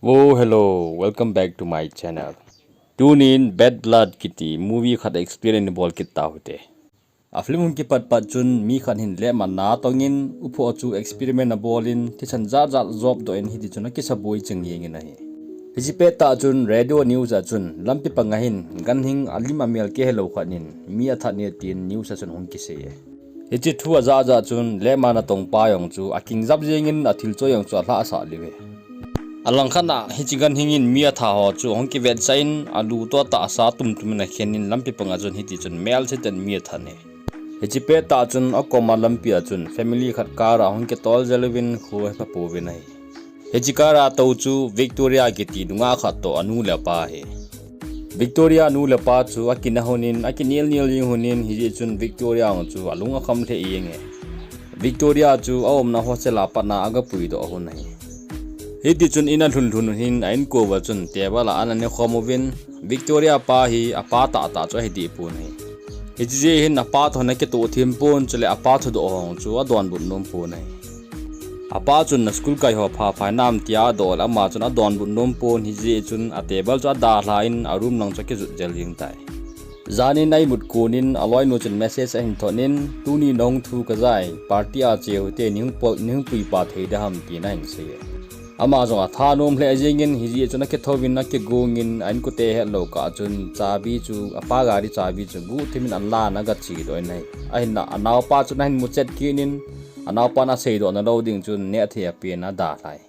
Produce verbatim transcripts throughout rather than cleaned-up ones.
Oh, hello, welcome back to my channel. Tunin Bad Blood kiti movie khat explain in bol kit tau hite. A film hung kipat pat chun mi khat hin lab a na tongin, upho chu experiment a bolin, thisan jat jat jop doh in hiti chun akisaboi ching jeng in ahi. Hichi pettah chun radio news a chun lampi panga hin ganhing alim amel kihe lou khat in mi athat e tin news a chun hung kisei e. Hichi thu ajah jah chun lab a natong pa jong chu akingjap jeng in athil choi jong chu alhahsah lheh e. Alangkhat a hichi ganhing in mi atha ho chu hung kivetsah in alu toh atahsa tumtum in akhen in lampi panga chun hiti chun melse tah in mi athat e. Hichi pettah chun akoma lampi a chun family khat car a hung kitol jel uvin kho hepha pouvin ahi. Hichi car a tou chu Victoria kiti nungah khat toh anu le apa ahi. Victoria nu le pa chu akinah lhon in akinel nel jing lhon in hijeh chun Victoria jong chu alung akham lheh jeng e. Victoria chu aumna hostel a pat a agapui doh lhon ahi. Hiti chun in alhun lhun hin a inko uva chun table a an anekhom uvin Victoria pa hi apa tahtah chu ahi deh pon ahi. Hichi jeh hin apa toh ana kitoh them pon chule apa thudoh ho chu adonbut nom pon ahi. Apa chun na school kai ho pha phai nam tia adoh le ama chun adonbut nom pon hijeh chun a table chu adalha in a room lang chu akijot jel jeng tai. Jan in a imut kon in aloinu chun message ahin thot in tuni nahung thu kajai party a che u hite nahung pui pa thei ding ham tin ahin sei e. Ama jong atha nom lheh jeng in hijeh chun akithou in akigong in a inkote hetlou kah chun chabi chu apa gari chabi chu guhthim in alan agache doh in ahi. Ahinlah anaopa chun ahin muchet kit in anaopan aseidoh nalou ding chun nehthei apen adalha e.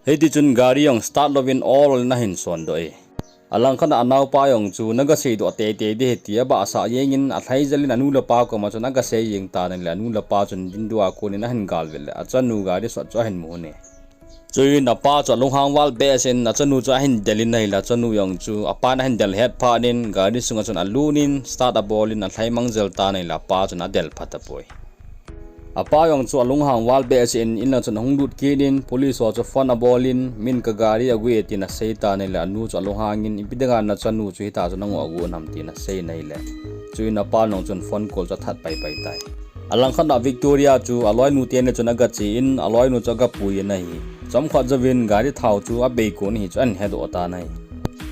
Hiti chun gari jong start louvin ol in ahin sondoh e. Alangkhat a anaopa jong chu nagaseidoh teitei ding ahi ti abahsah jeng in alhai jel in anu le apa koma chun agasei jeng tan ahile anu le apa chun window a kon in ahin galvet le achanu gari sot chu ahin mu lhon e. Chuin apa chu alunghang val behseh in achanu chu ahin del in ahile achanu jong chu apan ahin del het phat in gari sunga chun alut in start abol in alhai mang jel tan ahile apa chun adel pha tapoi. Apa jong chu alunghang val behseh in in lang chun ahung lut kit in police ho chu phone abol in min kagari agui e tin asei tan ahile anu chu alunghang in ipi dinga nachanu chu hitia chu nangoh agu nam tin asei in ahile. Chuin apan jong chun phone call chu athat paipai tai. Alangkhat a Victoria chu aloinu teni chun agache in aloinu chu agapui in ahi. Chomkhat jouvin gari thao chu abei kon ahi chu ahin hedoh tan ahi.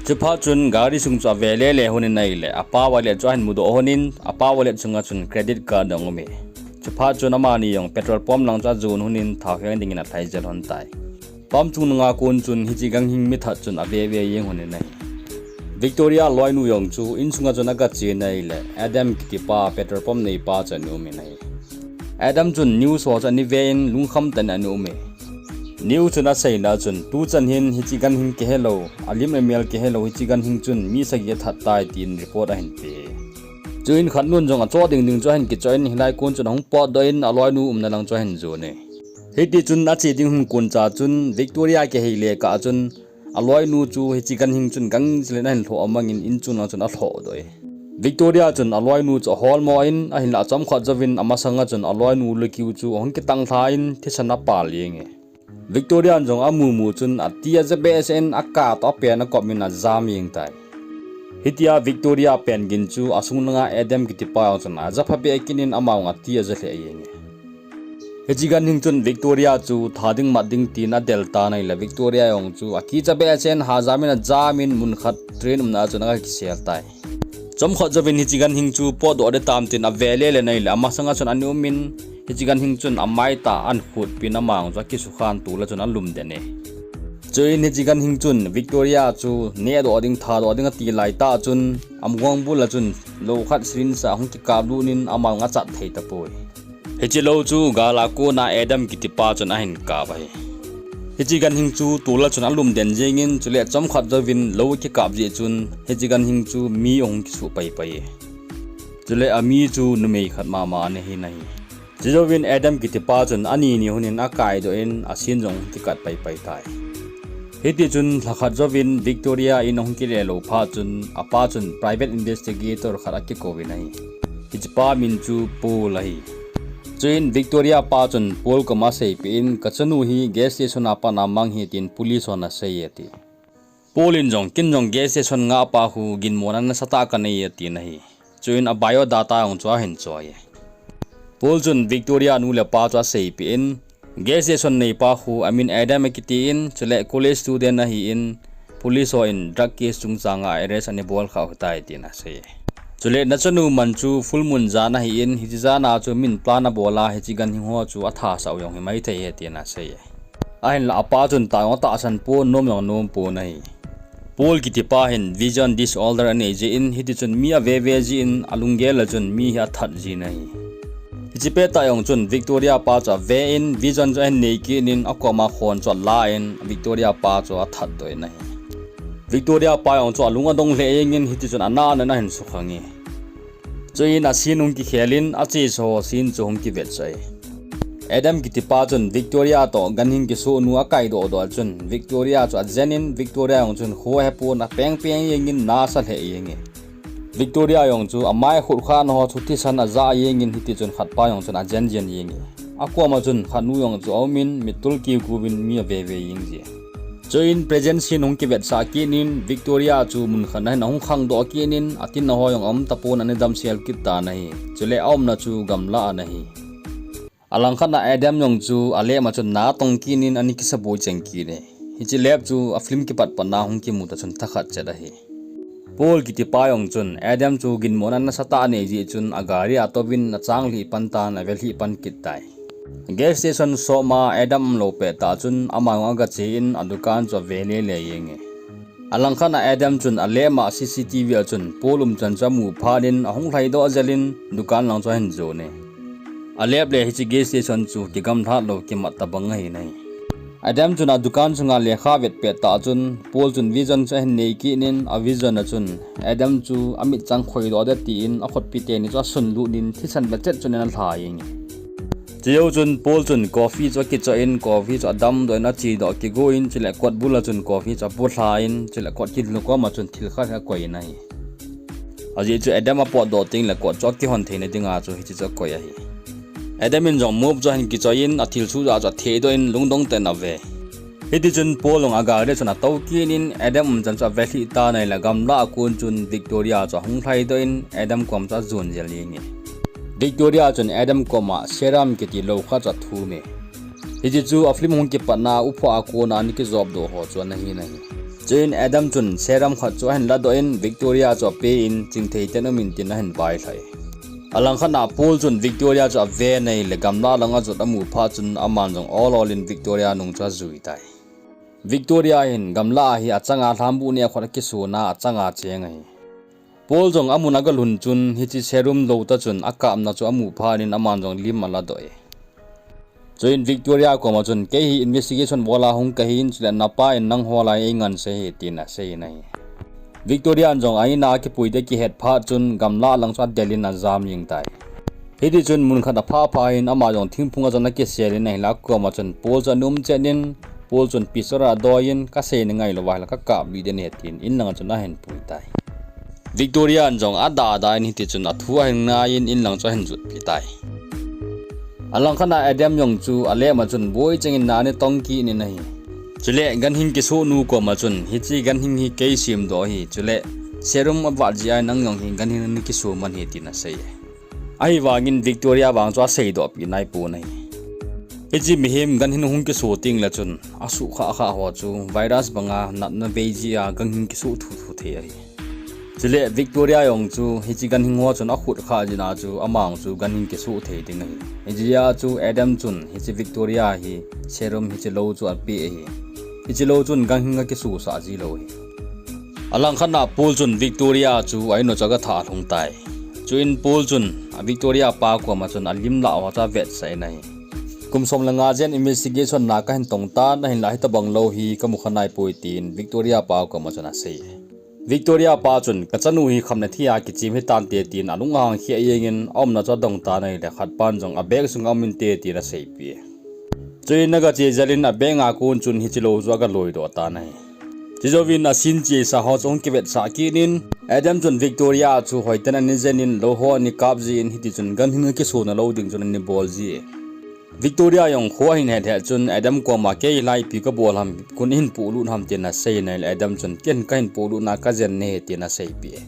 Chuphat chun gari sung chu ave lele lhon in ahile apa wallet chu ahin mudoh lhon in apa wallet sunga chun credit card jong um e. Chuphat chun amani jong petrol pump lang chu ajon lhon in thao heng dingin alhai jel lhon tai. Pump chungnunga kon chun hichi ganhing mithat chun ave ve jeng lhon in ahi. Victoria loinu jong chu insunga chun agache in ahile Adam kitipa petrol pump neipa chu ana um in ahi. Adam chun news ho chu ana ve in lungkham tah in ana um e. News chun aseina chun tuchan hin hichi ganhing kihelou, alim amel kihelou hichi ganhing chun mi sagi athat tai tin report ahin pe. Chuin khatnun jong achoh ding ding chu ahin kichoh in hilai kon chun ahung potdoh in aloinu umna lang chu ahin jon e. Hiti chun ache ding hung koncha chun Victoria kihei le kah chun aloinu chu hichi ganhing chun gangjel in ahin lhoh amang in inchung lang chun alhohdoh e. Victoria chun aloinu chu aholmo in ahinlah chomkhat jouvin amasanga chun aloinu lukiu chu ahung kitang lha in thisan apal jeng e. Victoria jong amumu chun ati aja behseh in akah toh apen akop in ajam jeng tai. Hitia Victoria pen gin chu asung langa Adam kitipa jong chun aja phabeh kit in ama jong ati aja lheh jeng e. Hichi ganhing chun Victoria chu tha ding mat ding tin adel tan ahile Victoria jong chu akicha behseh in hajam in ajam in mun khat train umna chun agakisel tai. Chomkhat jouvin hichi ganhing chu potdoh ding tam tin ave lele in ahile amasanga chun ana um in hichi ganhing chun amaitah ahin khutpi in ama jong chu akisukhan tol a chun alumden e. Chuin hichi ganhing chun Victoria chu nehdoh ding thadoh ding ati laitah chun amongbul a chun lou khat syringe a hung kikaplut in ama jong achat thei tapoi. Hichi lou chu gal a kona Adam kitipa chun ahin kap ahi. Hichi ganhing chu tol a chun alumden jeng in chule chomkhat jouvin lou akikap jeh chun hichi ganhing chu mi ahung kisuh paipai e. Chule ami chu numei khat mama ana hin ahi. Chujouvin Adam kitipa chun ani ni lhon in akaidoh in asin jong kikat paipai tai. Hitichun lhakhat jouvin Victoria in ahung kile lou phat chun apa chun private investigator khat akikouvin ahi. Hichepa min chu Paul ahi. Chuin Victoria pa chun Paul koma aseipeh in, kachanu hi gas station a pat a mang ahi tin police hon asei e ati. Paul in jong, ken jong gas station ngahpa khu ginmona nasatah kanei e atin ahi. Chuin a biodata jong chu ahin choi e. Paul chun Victoria nu le pa chu aseipeh in, Gas station neipa khu amin Adam akiti in, chule college student ahin, police ho in drug case chungchang a arrest ana bol kha u tai tin asei. Chule nachanu man chu full moon jan ahin, hiche jan a chu min plan abol a, hiche ganhing ho chu athasah u jong himai thei e tin asei. Ahinla apa chun tahsan pon, nom jong nom pon ahi. Paul kitipa hin vision disorder anei jeh in, hitichun mi ave ve jeh in, alunggel a chun mi hi athat jin ahi. Hiche pettah jong chun Victoria pa chu ave in, vision chu ahin nei kit in, akoma khon chu ala in, Victoria pa chu athat doh in ahi. Victoria pa jong chu alung adong lheh jeng in, hitichun ana ana ahin sukhang e. Chuin a scene hung kikhel in, achesaho scene chu hung kivetsah e. Adam kitipa chun Victoria toh ganhing kisoh nu akaidoh doh chun Victoria chu ajen in, Victoria jong chun kho ahepon apeng peng jeng in nasa lheh jeng e. Victoria jong chu amai khut khana ho chu thisan ajah jeng in, hitichun khatpa jong chun ajen jen jeng e. Akoma chun khatnu jong chu aum in, mittul kiu kiu vin mi ave ve jeng ji. Chuin present scene hung kivetsah kit in, Victoria chu mun khat a hin ahung khangdoh kit in, atinna ho jong aum tapon ana damsel kit tan ahi. Chule aumna chu gamlah ana hi. Alangkhat a Adam jong chu a lap a chun na atong kit in ana kisaboi cheng kit e. Hiche lap chu a film kipat pat na hung kimu tah chun thakhat chet ahi. Paul kitipa jong chun Adam chu ginmona nasatah anei jeh chun a gari a touvin achang lhih pan tan, ave lhih pan kit tai. Gas station shop ma Adam umlou pettah chun ama jong agache in a dukan chu ave lele jeng e. Alangkhat a Adam chun a lap ma C C T V a chun Paul umchan chu amu phat in ahung lhaidoh jel in dukan lang chu ahin jon e. A lap le hiche gas station chu kigamlhat lou kimat tabang ahi nai. Adam chun a dukan chunga lekha avet pettah chun Paul chun vision chu ahin nei kit in, a vision a chun Adam chu amitchang khoidoh ding tin akhutpi teni chu asunlut in thisan bachet chun ana lha jeng e. Chujou chun Paul chun coffee chu akichoh in, coffee chu adamdoh in, achedoh kigo in, chule kot bul a chun coffee chu apohlha in, chule kot kilhun koma chun thil khat hi akoi in ahi. Ajeh chu Adam apotdoh tengle kot chu akihon theina dinga chu hiche chu akoi ahi. Adam in jong mop chu ahin kichoi in, athilsoh jeh chu athehdoh in, lungdong tah in ave. Hitichun Paul jong a gari a chun atou kit in, Adam umchan chu ave lhih tan ahile gamlah a kon chun Victoria chu ahung lhaidoh in, Adam kom chu ajon jel jeng e. Victoria chun Adam koma serum kiti lou khat chu athum e. Hiche chu a film hung kipatna uphah a kona ana kijopdoh ho chu ana hi nai. Chuin Adam chun serum khat chu ahin ladoh in, Victoria chu ape in, chingthei tah in um in tin ahin vailhai. Alangkhat a Paul chun Victoria chu ave in ahile gamlah lang ajot amu phat chun aman jong ol ol in Victoria nung chu ajui tai. Victoria hin gamlah a hi achanga lhambuh neh khat akisona achanga cheng ahi. Paul jong amun agalhun chun hiche serum lou tah chun akapna chu amu phat in aman jong lim aladoh e. Chuin Victoria koma chun, kei hi investigation bol a hung kahin, chule napa in nangho lai eingansei ahi tin asei in ahi. Victoria in jong a in a kipui ding akihet phat chun gamlah lang chu adel in ajam jeng tai. Hitichun mun khat aphah phat in ama jong thingphung a chun akisel in ahile akoma chun Paul chu ana um chet in, Paul chun pistol adoi in, kasei nangai lou ahile kakap lih ding ahi tin in lang a chun ahin pui tai. Victoria in jong adah dah in hitichun athu ahin ngai in in lang chu ahin jutpi tai. Alangkhat a Adam jong chu a lap a chun boi cheng in na ana tong kit in ahi. Chule ganhing kisoh nu koma chun, hiche ganhing hi kei semdoh ahi, chule serum avat jeh a nang jong hi ganhing nakiso man ahi tin asei e. Ahivangin Victoria vang chu aseidohpi naipon ahi. Hiche mihem ganhing hung kiso tengle chun asuhkhah khah ho chu virus banga natna bei jeh a ganhing kisoh thuthu thei ahi. Chule Victoria jong chu hiche ganhing ho chun akhut khah jeh a chu ama jong chu ganhing kisoh thei ding ahi. Hijeh a chu Adam chun hiche Victoria hi serum hiche lou chu apeh ahi. Hiche lou chun ganhing akisosah ji lou ahi. Alangkhat a Paul chun Victoria chu a in u chu agathah lhung tai. Chuin Paul chun a Victoria pa koma chun alim lah ho chu avetsah in ahi. Kum som le nga jen investigation na kahin tong tan, ahinla hitobang lou hi kamu kha naipoi tin Victoria pa koma chun asei. Victoria pa chun, kachanu hi khamna thia kichem hitante tin alung ahang kheh jeng in aumna chu adong tan ahile khatpan jong a bag sunga um inte tin aseipeh. Chuin agache jel in a bag a kon chun hiche lou chu agaloidoh tan ahi. Chujouvin a scene chesa ho chu hung kivetsah kit in, Adam chun Victoria chu hoiten ana jen in lou ho ana kap jin hitichun ganhing akisona lou ding chun ana bol ji. Victoria jong kho ahin het het chun Adam koma kei hilai ipi kabol ham, koin ahin pohlut ham tin asei in ahile Adam chun ken kahin pohlutna kajen nahi tin aseipeh.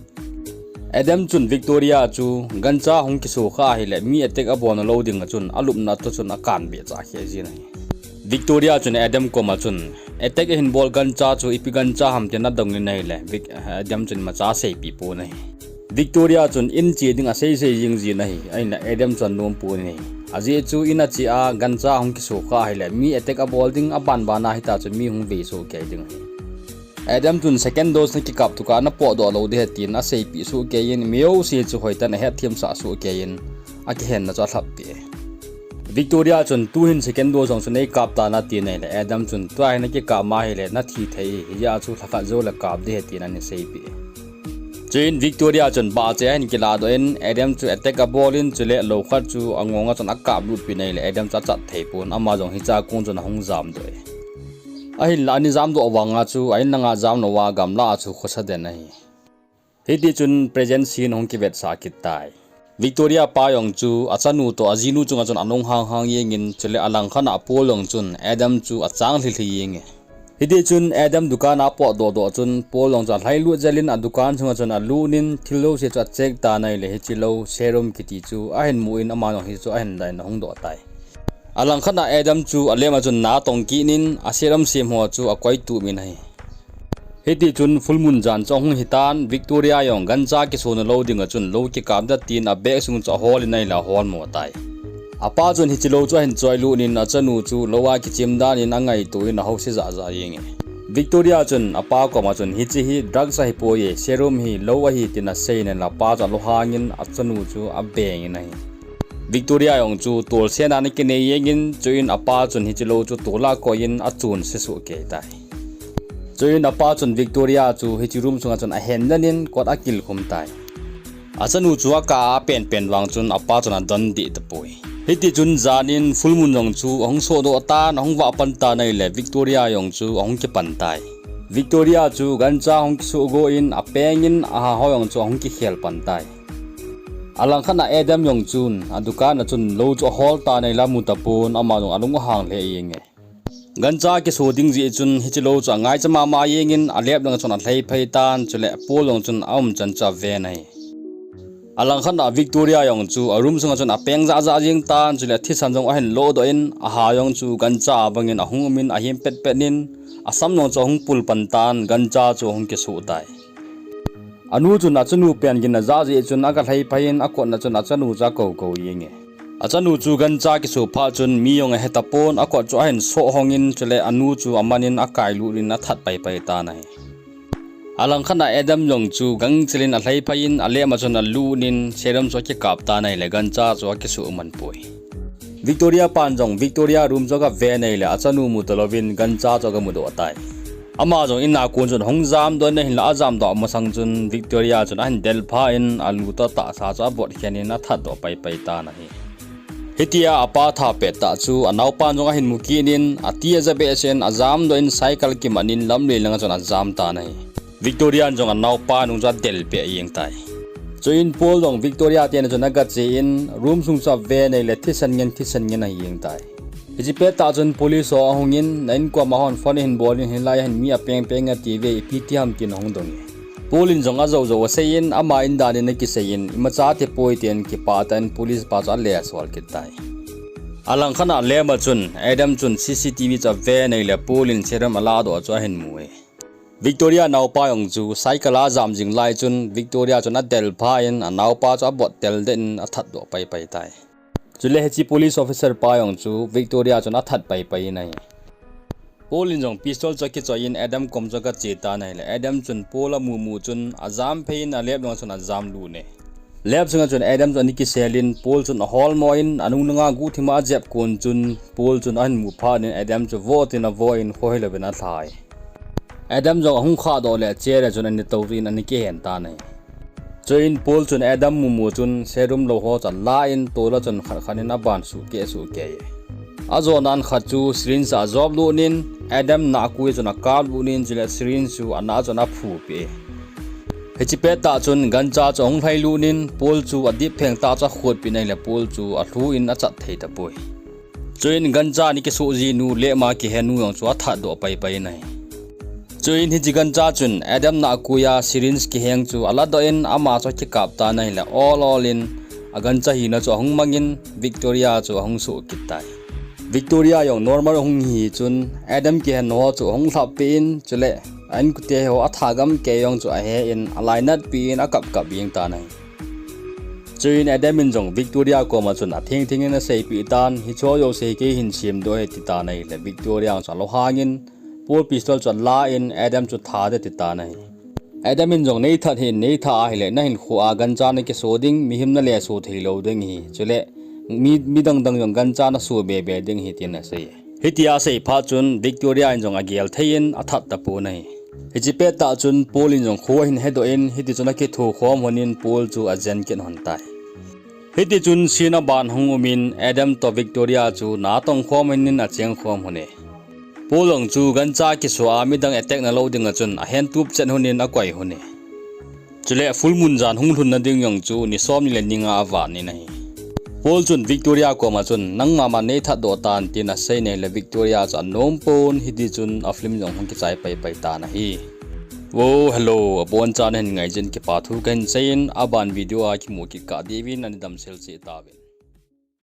Adam chun Victoria chu gancha hung kiso kha ahile mi attack abolna lou ding a chun alupna toh chun akan be cha khe jin ahi. Victoria chun Adam koma chun, "Attack ahin bol gancha chu ipi gancha ham tin nadong in ahile," Vic-, Adam chun imacha aseipi pon ahi. Victoria chun in che ding asei sei jing jin ahi, ahinla Adam chun anom pon ahi. Ajeh chu in ache a gancha hung kiso kha ahile mi attack abol ding, aban ban a hita chu mi hung vei soh kei ding ahi. Adam chun second dose nakikap thuka napotdoh lou ding ahi tin aseipi soh kei in, mi jouse chu hoitah in ahet themsah soh kei in, akihenna chu alhap peh e. Victoria chun tuhin second dose jong chu neikap tan atin ahile, Adam chun tua hi nakikap ma ahile nathi thei, hijeh a chu lhakhat jou le kap ding ahi tin ahin seipeh e. Chuin Victoria chun bahcha ahin kiladoh in, Adam chu attack abol in, chule lou khat chu angong a chun akap lut peh in ahile, Adam chu achat thei pon, ama jong hichea kon chun ahung jamdoh e. Ahinla ana jamdoh vang a chu a in langa jamlou a gamla a chu khosa den ahi. Hiti chun present scene ahung kivetsah kit tai. Victoria pa jong chu achanu toh ajinu chunga chun anung hang hang jeng in, chule alangkhat a Paul jong chun Adam chu achang lhi lhi jeng e. Hiti chun Adam dukan a apotdoh doh chun Paul jong chu alhailut jel in adukan chunga chun alut in thil jouse chu acheck tan ahile hiche lou serum kiti chu ahin mu in ama jong hichu ahin lah in ahung doh tai. Alangkhat a Adam chu alem a chun na atong kit in aserum sem ho chu akoi tup in ahi. Hiti chun full moon jan chu ahung hitan Victoria jong gancha kisona lou ding a chun lou kikap ding atin abag sung chu ahol in ahile ahol mo tai. Apa chun hiche lou chu ahin choilut in achanu chu lou a kichim dan in angaito in ahouse jahjah jeng e. Victoria chun apa koma chun hiche hi drugs ahipoi e, serum hi lou ahi tin asei in ahile apa chu alunghang in achanu chu abeng in ahi. Victoria jong chu tolsena ana kinei jeng in, chuin apa chun hiche lou chu tol a akoi in achonse soh kei tai. Chuin apa chun Victoria chu hiche room sunga chun ahen den in kot akilkhum tai. Achanu chu akah a apen pen vang chun apa chun adon deh tapoi. Hiti chun jan in full moon jong chu ahung sohdoh tan, ahung vah pan tan ahile Victoria jong chu ahung kipan tai. Victoria chu gancha ahung kisoh go in apeng in aha ho jong chu ahung kikhel pan tai. Alangkhat a Adam jong chun adukan a chun lou chu ahol tan ahile amu tapon, ama jong alung ahang lheh jeng e. Gancha kiso ding jeh chun hiche lou chu angaicha mama jeng in alep lang a chun alhai phei tan, chule Paul jong chun aum chan chu aven ahi. Alangkhat a Victoria jong chu a room sunga chun apeng jahjah jeng tan, chule athisan jong ahin lodoh in, aha jong chu gancha a bang in ahung um in ahem petpet in, asam jong chu ahung pul pan tan, gancha chu ahung kisoh tai. Anu chun achanu pen gin ajah jeh chun aga lhai phei in akotna chun achanu chu akou kou jeng e. Achanu chu gancha kiso phat chun mi jong ahe tapon, akot chu ahin soh hong in, chule anu chu aman in akailut in athat pai pai tan ahi. Alangkhat a Adam jong chu gangchel in alhai phei in alem a chun alut in serum chu akikap tan ahile gancha chu akisoh man poi. Victoria pan jong Victoria room chu aga ven ahile achanu mu talouvin gancha chu aga mudoh tai. Ama jong in a kon chun ahung jamdoh in ahinla ajamdoh masang chun Victoria chun ahin delpha in alu toh tahsa chu abot khen in athatdoh pai pai tan ahi. Hitia apa tha pettah chu anaopan jong ahin mu kit in ati aja behseh in ajamdoh in cycle kiman in lamlei langa chun ajam tan ahi. Victoria in jong anaopa nung chu adelpeh jeng tai. Chuin Paul jong Victoria te in'a chun agache in room sung chu aven ahile thisan ngen thisan ngen ahi jeng tai. Hiche pettah chun police ho ahung in, na inkom a hon phone ahin bol in hilai a hin mi apeng peng atiuve, ipi ti ham tin ahung dong e. Paul in jong ajou jou asei in ama in dan in akisei in imacha atipoi tin kipah tah in police pa chu alesol kit tai. Alangkhat a lem a chun Adam chun C C T V chu aven ahile Paul in serum aladoh chu ahin mu e. Victoria naopa jong chu cycle a ajam jing lai chun Victoria chun adelpha in anaopa chu abot tel den in athatdoh pai pai tai. Chule hiche police officer pa jong chu Victoria chun athat pai pai in ahi. Paul in jong pistol chu akichoi in Adam kom chu agache tan ahile Adam chun Paul amu mu chun ajam phei in alep langa chun ajam lut e. Lep sunga chun Adam chu ana kisel in Paul chun aholmo in anung nunga guhthima ajep kon chun Paul chun ahin mu phat in Adam chu vo tin avo in khohei louvin alha e. Adam jong ahung khahdoh le chair a chun ana tou in ana kihen tan ahi. Chuin Paul chun Adam mumu chun serum lou ho chu ala in tol a chun khat khat in aban suhkeh suhkeh e. Ajonan khat chu syringe a ajop lut in Adam nahkui a chun akap lut in chule syringe chu anah a chun aphu peh e. Hiche pettah chun gancha chu ahung lhai lut in Paul chu adip pheng tah chu akhut peh in ahile Paul chu alhu in achat thei tapoi. Chuin gancha ana kisuh jinu lema kihenu jong chu athatdoh pai pai in ahi. Chuin hiche gancha chun Adam nahkui a syringe kiheng chu aladoh in ama chu akikap tan ahile, ol ol in agancha hina chu ahung mangin Victoria chu ahung soh kit tai. Victoria jong normal ahung hi chun Adam kihen ho chu ahung lhap peh in, chule a inkote ho atha gam kei jong chu ahe in alainat peh in akap kap jeng tan ahi. Chuin Adam in jong Victoria koma chun atheng theng in aseipeh tan, hicheho jouse hi kei hin semdoh ahi, ati tan ahile, Victoria jong chu alunghang in Paul pistol chu ala in Adam chu that e ati tan ahi. Adam in jong, nei that hih in, nei that ahile nahinkho a gancha nakiso ding, mihem naleso thei lou ding ahi. Chule mi, midang dang jong gancha naso be be ding ahi, tin asei. Hitia asei phat chun Victoria in jong agel thei in athat tapon ahi. Hiche pettah chun Paul in jong kho ahin hedoh in, hiti chun akitho khom lhon in Paul chu ajen kit lhon tai. Hiti chun scene aban hung um in Adam toh Victoria chu natong khom lhon in acheng khom lhon e. Paul jong chu gancha kiso a midang attack nalou dinga chun ahentup chet lhon in akoi lhon e. Chule full moon jan hung lhunna ding jong chu ni somni le ni nga avat in ahi. Paul chun Victoria koma chun, nangma man nei thatdoh tan, tin asei in ahile Victoria chu anom pon, hiti chun a film jong hung kichai pai pai tan ahi. Wo, hello, abonchan nahin ngai jeh in kipa thu kahin sei in, aban video a kimu kit kah diuvin nani damsel cheh tauvin.